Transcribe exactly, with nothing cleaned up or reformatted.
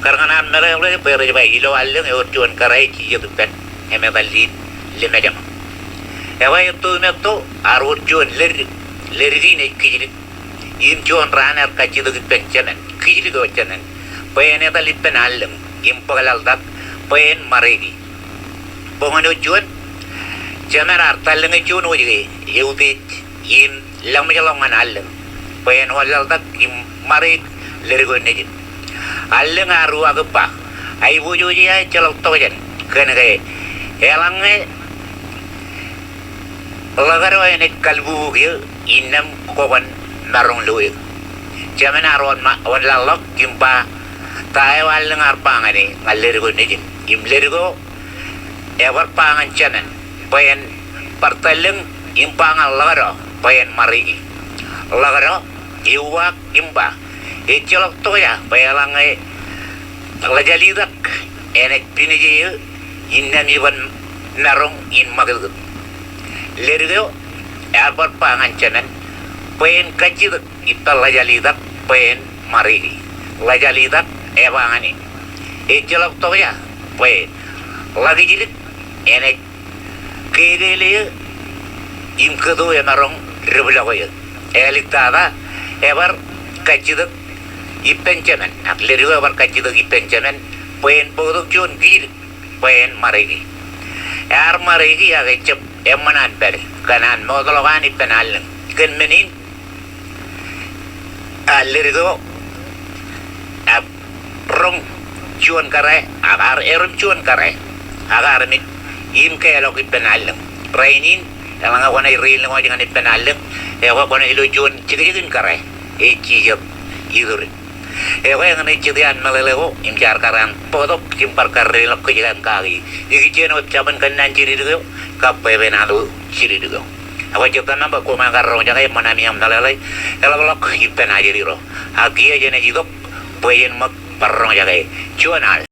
Kar ñan ar meḷeḷe bwe rej ba ilo allōñ ewōr juon kōrā ej jijet ippān emetal in lemejān. Ekwe etto im etto ear wōr juon leddik, leddik in ej kijdik. Im juon raan ear kajjitōk ippān jemān, kijdik eo jemān, bwe en etal ippān allōñ im bōkḷọk bwe en ṃariki. Boñ eo juon, jemān ear tallōñe juon wōjke eutiej im lōmejḷọk ñan allōñ bwe en wanlaḷtak im ṃarik leddik eo nejin. Allōñ ear uwaak im ba, aiboojoj ia ejjeḷọk tokjān kōn ke eḷaññe ḷōkad eo enaaj kalbubuk eō innām kwōban maroñ lo eō. Jemān ear wanlaḷḷọk im ba, ta eo allōñ ear ba ñane ñan leddik eo nejin? Im leddik eo ebar ba ñan jemān bwe en bar tallōñ im ba ñan ḷōkad eo bwe en ṃariki. Ḷōkad eo euwaak im ba, ejjeḷọk tokjān bwe eḷaññe ḷōjālitak enaaj pineje eō innām iban maroñ in ṃakūtkūt. Leddik eo ear bar ba ñan jemān bwe en kajjitōk ippān ḷōjālitak bwe en ṃariki. Ḷōjālitak eba ñane, ejjeḷọk tokjān bwe ḷak ijlik enaaj kekele eō im kōto emaroñ depḷọk eō. Āliktata ebar kajjitōk ippān jemān, ak leddik eo ebar kajjitōk ippān jemān bwe en bōktok juon kijdik bwe en ṃariki. Ear ṃariki ak ejab eṃṃan an pād kōn an mootḷọk an ippān allōñ. Kōn men in leddik eo ear roñ juon kōrā, ak ear erom juon kōrā, ak armej im kālọk ippān allōñ. Rainin, eḷaññe kwōnaaj ri lōñwōj ñan ippān allōñ, ekwe kwōnaaj lo juon jekjekin kōrā ej jijet iturin. Ekwe eñin ej jet iaan meḷeḷe ko im jaar kar an bōktok im bar karreilọk kōj kōn kaki. Ikijjien wōt jabōn kōnnaan jidikdik eo kab bwebwenato jidikdik eo. Ekwe ij jet tōmak bwe koṃ kar roñjake eṃṃan ami aṃ meḷeḷe eḷapḷọk ippān ajri ro. Ak kiiō jenaaj itok bwe jen ṃōk bar roñjake juon al.